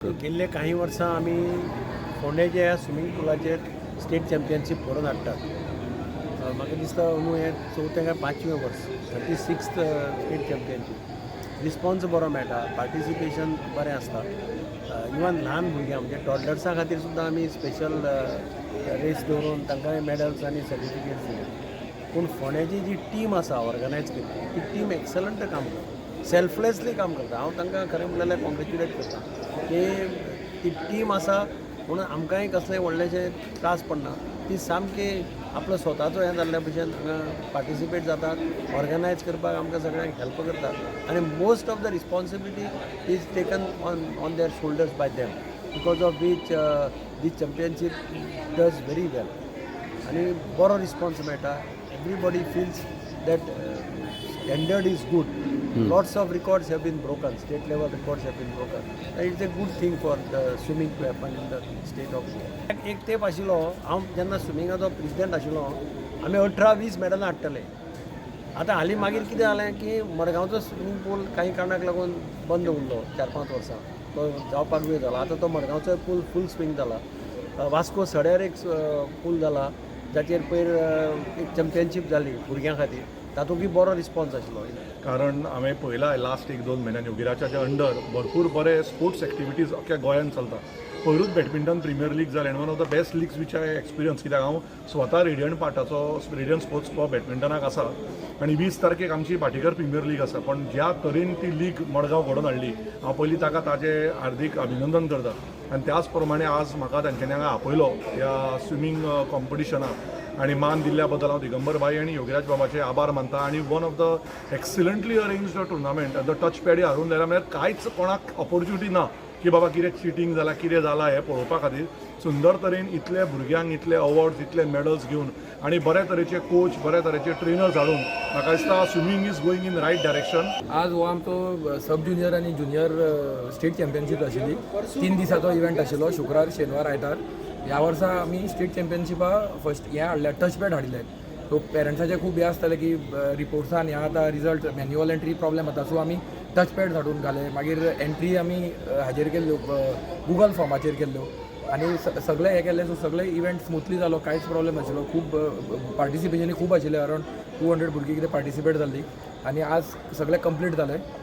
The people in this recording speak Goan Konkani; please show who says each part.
Speaker 1: गेल्ले काही वर्सां आमी फोंडेच्या ह्या स्विमींग पुलाचेर स्टेट चॅम्पियनशीप भरोवन हाडटात. म्हाका दिसता अंदू हें चवथें काय पांचवें वर्स, 36th state championship. Response बरो मेळटा, पार्टिसिपेशन बरें आसता. इवन ल्हान भुरग्यां म्हणजे टॉडलर्सां खातीर सुद्दां आमी स्पेशल रेस दवरून तांकांय मॅडल्स आनी सर्टिफिकेट्स दिले. पूण फोंड्याची जी टीम आसा ऑर्गनायज केल्ली, ती टीम एक्सलंट काम करता, सेल्फलेसली काम करता. हांव तांकां खरें म्हणल्यार कॉंग्रेच्युलेट करता की ती टीम आसा म्हणून आमकांय कसलें व्हडलेशें त्रास पडना. ती सामकी आपलो स्वताचो हें जाल्ल्या भशेन हांगा पार्टिसिपेट जातात, ऑर्गनायज करपाक आमकां सगळ्यांक हेल्प करतात आनी most of the responsibility is taken on their shoulders by them, because of which this championship does very well आनी बरो रिस्पॉन्स मेळटा. Everybody feels that standard is good. Lots of records have been broken, state level records have been broken. It's a good thing for the swimming to happen in the state of Goa. एक तेंप आशिल्लो, हांव जेन्ना स्विमिंगाचो प्रेसिडेंट आशिल्लो, आमी 18-20 मॅडलां हाडटले. आतां हालीं मागीर कितें जालें की मडगांवचो स्विमींग पूल काही कारणाक लागून बंद उरलो 4-5 वर्सां. तो जावपाक वेळ जालो. आतां तो मडगांवचो पूल फूल स्विंग जाला. वास्को सड्यार एक पूल जाला, जाचेर पयर एक चॅम्पियनशीप जाली भुरग्यां खातीर. तातूंतय बरो रिस्पॉन्स आशिल्लो.
Speaker 2: कारण हांवें पळयला, लास्ट एक दोन म्हयन्यान योगिराजाच्या अंडर भरपूर बरे स्पोर्ट्स एक्टिविटीज अख्ख्या गोंयांत चलता. पयरूच बॅडमिंटन प्रिमियर लीग जालें, one of the best leagues which I experience, कित्याक हांव स्वता रेडियंट पार्टाचो, रेडियंट स्पोर्ट्स क्लब बॅडमिंटनाक आसा आनी 20 तारखेक आमची भाटीकर प्रिमियर लीग आसा. पण ज्या तरेन ती लीग मडगांव घडोवन हाडली, हांव पयलीं ताका ताजें हार्दीक अभिनंदन करता. आनी त्याच प्रमाणे आज म्हाका तांच्यांनी हांगा आपयलो ह्या स्विमींग कॉम्पिटिशनाक आनी मान दिल्ल्या बद्दल हांव दिगंबर भाई आनी योगीराज बाबाचे आभार मानता. आनी one of the excellently arranged tournament. The touch paddy हाडून जाल्यार म्हळ्यार कांयच कोणाक ऑपॉर्च्युनिटी ना की बाबा कितें चिटींग जालां, कितें जालां हें पळोवपा खातीर. सुंदर तरेन इतले भुरग्यांक इतले अवॉर्ड्स, इतले मेडल्स घेवन आनी बरे तरेचे कोच, बरे तरेचे ट्रेनर्स हाडून म्हाका दिसता swimming is going in right direction.
Speaker 3: आज हो आमचो सब ज्युनियर आनी ज्युनियर स्टेट चॅम्पियनशीप आशिल्ली. 3 दिसाचो इव्हेंट आशिल्लो, शुक्रार, शेनवार, आयतार. ह्या वर्सा आमी स्टेट चॅम्पियनशिपा फर्स्ट हें हाडल्या, टच पॅड हाडिल्ले. सो पेरंट्साचे खूब हें आसतालें की रिपोर्ट्सान ह्या आतां रिजल्ट मॅन्युअल एंट्री प्रॉब्लेम जाता. सो आमी टच पॅड हाडून घाले. मागीर एंट्री आमी हाजेर केल्ल्यो, गुगल फॉर्माचेर केल्ल्यो आनी सगळें हें केल्लें. सो सगळे इव्हेंट स्मुथली जालो, कांयच प्रॉब्लेम नाशिल्लो. खूब पार्टिसिपेशनूय खूब आशिल्लें, अरावंड 200 भुरगीं कितें पार्टिसिपेट जाल्लीं आनी आज सगळें कंप्लीट जालें.